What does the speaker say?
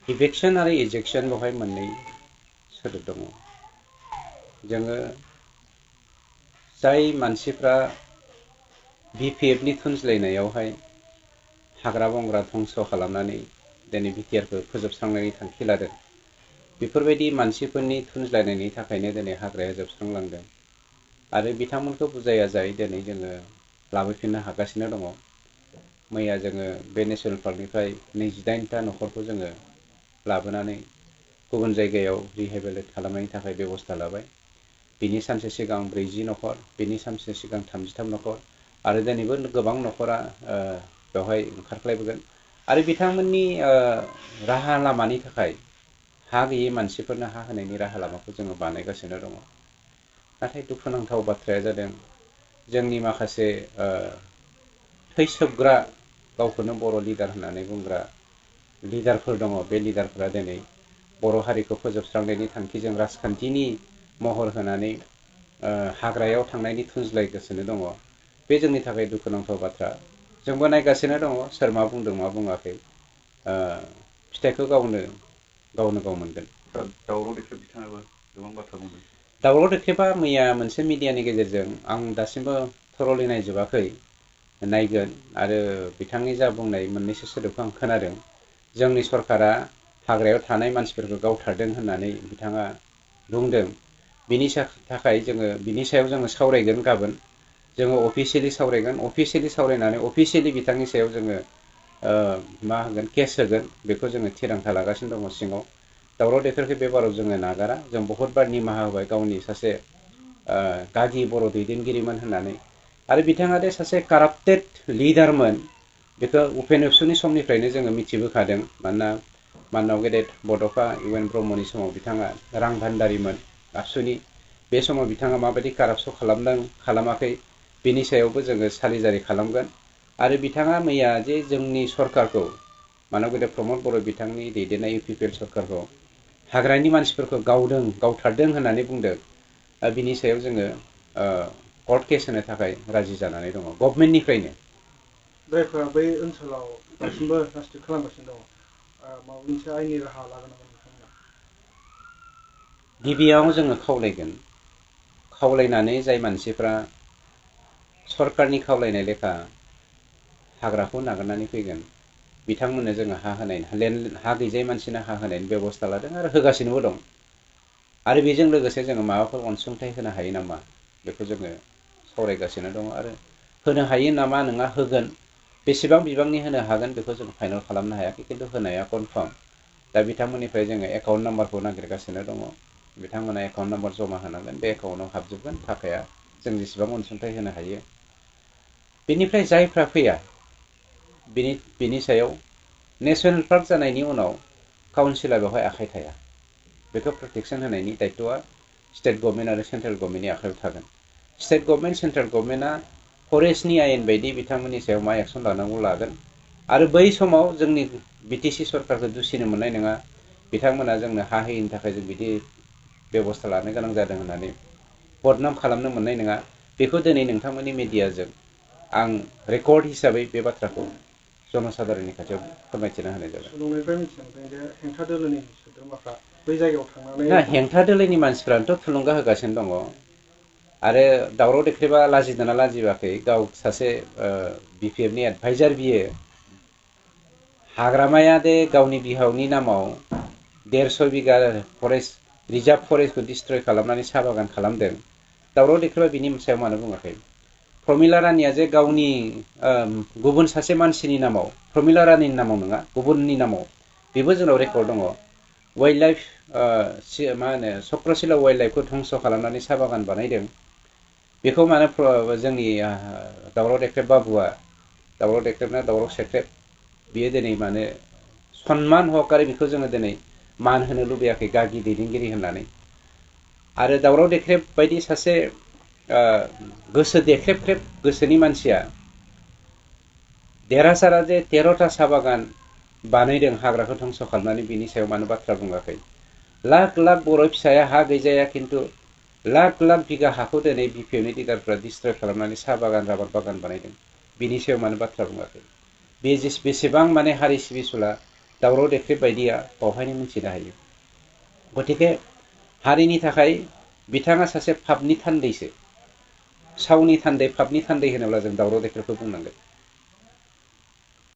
इभेक्सन आरो इजेक्सन बेवहाय मोननै सोदोब दङ। जोङो जाय मानसिफ्रा बिपिएफनि थुनज्लायनायावहाय हाग्रा बंग्रा धंस' खालामनानै दिनै बिटिआरखौ फोजोबस्रांनायनि थांखि लादों, बेफोरबायदि मानसिफोरनि थुनज्लायनायनि थाखायनो दिनै हाग्राया जोबस्रांलांदों आरो बिथांमोनखौ बुजाय आजाय दिनै जोङो लाबोफिननो हागासिनो दङ। मैया जोङो बे नेसनेल पार्कनिफ्राय 28टा न'खरखौ जोङो लाबोनानै गुबुन जायगायाव रिहेबिलिट खालामनायनि थाखाय बेब'स्था लाबाय। बिनि सानसे सिगां 40 न'खर, बिनि सानसे सिगां 33 न'खर आरो दिनैबो गोबां न'खरा बेवहाय ओंखारख्लायबोगोन आरो बिथांमोननि राहा लामानि थाखाय हा गैयै मानसिफोरनो हा होनायनि राहा लामाखौ जोङो बानायगासिनो दङ। नाथाय दुखुनांथाव बाथ्राया जादों जोंनि माखासे थैसोबग्रा गावखौनो बर' लिडार होननानै बुंग्रा लिडारफोर दङ। बे लिडारफोरा दिनै बर' हारिखौ फोजोबस्रांनायनि थांखिजों राजखान्थिनि महर होनानै हाग्रायाव थांनायनि थुनज्लायगासिनो दङ। बे जोंनि थाखाय दुखुनांथाव बाथ्रा। जोंबो नायगासिनो दङ सोर मा बुंदों मा बुङाखै। फिथाइखौ गावनो गाव मोनगोन। दावराव देख्रेब बिथाङाबो गोबां बाथ्रा बुंदों। दावराव देख्रेबा मैया मोनसे मिडियानि गेजेरजों आं दासिमबो थरलि नायजोबाखै, नायगोन आरो बिथांनि जा बुंनाय मोननैसो सोदोबखौ आं खोनादों। जोंनि सरकारा हाग्रायाव थानाय मानसिफोरखौ गावथारदों होननानै बिथाङा बुंदों। बिनि थाखाय जोङो बिनि सायाव जोङो सावरायगोन गाबोन। जोङो अफिसियेलि सावरायगोन, अफिसियेलि सावरायनानै अफिसियेलि बिथांनि सायाव जोङो मा होगोन केस होगोन, बेखौ जोङो थिरांथा लागासिनो दङ सिङाव। दावराव देखेरखौ बे बाराव जोङो नागारा। जों बहुद बार निमाहा होबाय गावनि सासे गागि बर' दैदेनगिरिमोन होननानै। आरो बिथाङा दे सासे काराप्टेड लिडारमोन बेखौ उपेन एबसुनि समनिफ्रायनो जोङो मिथिबोखादों। मानोना माननाव गेदेर बड'फा इउ एन ब्रह्मनि समाव बिथाङा रां भान्दारिमोन आबसुनि। बे समाव बिथाङा माबायदि कारापसन खालामदों खालामाखै बेनि सायावबो जोङो सालिजारि खालामगोन। आरो बिथाङा मैया जे जोंनि सरकारखौ मानव गेदेर प्रमद बर' बिथांनि दैदेननाय इउपिपिएल सरकारखौ हाग्रानि मानसिफोरखौ गावथारदों होननानै बुंदों। बिनि सायाव जोङो कर्ट केस होनो थाखाय राजि जानानै दङ गभर्नमेन्टनिफ्रायनो। जायफोरा बै ओनसोलाव दासिमबो राजत्रिट खालामगासिनो दङ, माबा मोनसे आयेननि राहा लागोन नामा नोंथांमोना? गिबियाव जोङो खावलायनानै जाय मानसिफ्रा सरकारनि खावलायनाय लेखा हाग्राखौ नागारनानै फैगोन बिथांमोननो जोङो हा गैजायै मानसिनो हा होनायनि बेब'स्था लादों आरो होगासिनोबो दं। आरो बेजों लोगोसे जोङो माबाफोर अनसुंथाइ होनो हायो नामा बेखौ जोङो सावरायगासिनो दङ। आरो होनो हायो नामा नङा, होगोन। बेसेबां बिबांनि होनो हागोन बेखौ जों फाइनाल खालामनो हायाखै, खिन्थु होनाया कनफार्म। दा बिथांमोननिफ्राय जोङो एकाउन्ट नाम्बारखौ नागिरगासिनो दङ। बिथांमोना एकाउन्ट नाम्बार जमा होनांगोन, बे एकाउन्टाव हाबजोबगोन थाखाया। जों जेसेबां अनसुंथाइ होनो हायो। बेनिफ्राय जायफ्रा फैया बिनि सायाव नेसनेल पार्क जानायनि उनाव काउन्सिला बेवहाय आखाइ थाया। बेखौ प्रटेकसन होनायनि दायथ'आ स्टेट गभर्नमेन्ट आरो सेन्ट्रेल गभर्नमेन्टनि आखायाव थागोन। स्टेट गभर्नमेन्ट सेन्ट्रेल गभर्नमेन्टआ फरेस्टनि आयेन बायदि बिथांमोननि सायाव मा एक्सन लानांगौ लागोन। आरो बै समाव जोंनि बिटिसि सरकारखौ दुसिनो मोननाय नङा। बिथांमोना जोंनो हा होयिनि थाखाय जों बिदि बेब'स्था लानो गोनां जादों होननानै बदनाम खालामनो मोननाय नङा। बेखौ दिनै नोंथांमोननि मिडियाजों आं रेकर्ड हिसाबै बे बाथ्राखौ जनसाधारननि खाथियाव फोरमायथिना होनाय जाबाय। सुलुंनिफ्राय मिथिनो मोनदों जे हेंथा दोलोनि सोद्रोमाफ्रा बै जायगायाव थांनानै ना हेंथा दोलोनि मानसिफ्रानोथ' थुलुंगा होगासिनो दङ। आरो दावराव देख्रेबा लाजिदोंना लाजिबाखै, गाव सासे बिपिएफनि एडभाइजार बियो हाग्रामाया दे गावनि बिहावनि नामाव 150 बिगा फरेस्ट रिजार्भ फरेस्टखौ डिस्ट्रय खालामनानै साहा बागान खालामदों। दावराव देख्रेबा बिनि सायाव मानो बुङाखै? प्रमिला रानिया जे गावनि गुबुन सासे मानसिनि नामाव, प्रमिला रानिनि नामाव नङा गुबुननि नामाव, बेबो जोंनाव रेकर्ड दङ। वाइल्ड लाइफ मा होनो चक्रशिला वाइल्ड लाइफखौ धंस' खालामनानै साहा बागान बानायदों। बेखौ मानो जोंनि दावराव देख्रेब बाबुआ, दावराव देख्रेबना दावराव सेख्रेब, बियो दिनै मानो सनमान हकारै बेखौ जोङो दिनै मान होनो लुबैयाखै गागि दैदेनगिरि होननानै। आरो दावराव देख्रेब बायदि सासे गोसो देख्रेबख्रेब गोसोनि मानसिया देरहासारा जे 13टा साहा बागान बानायदों हाग्राखौ धंस' खालामनानै, बिनि सायाव मानो बाथ्रा बुङाखै? लाख लाख बर' फिसाया हा गैजाया, खिन्थु लाख लाख बिगा हाखौ दिनै बिपिएफनि लिडारफ्रा डिस्ट्रय खालामनानै साहा बागान राबार बागान बानायदों। बिनि सायाव मानो बाथ्रा बुङाखै? बे बेसेबां माने हारि सिबिसुला दावराव देख्रेब बायदिया बावहायनो मिथिनो हायो। गतिके हारिनि थाखाय बिथाङा सासे फाबनि थान्दैसो। सावनि थान्दै फाबनि थान्दै होनोब्ला जों दावराव देख्रेबखौ बुंनांगोन।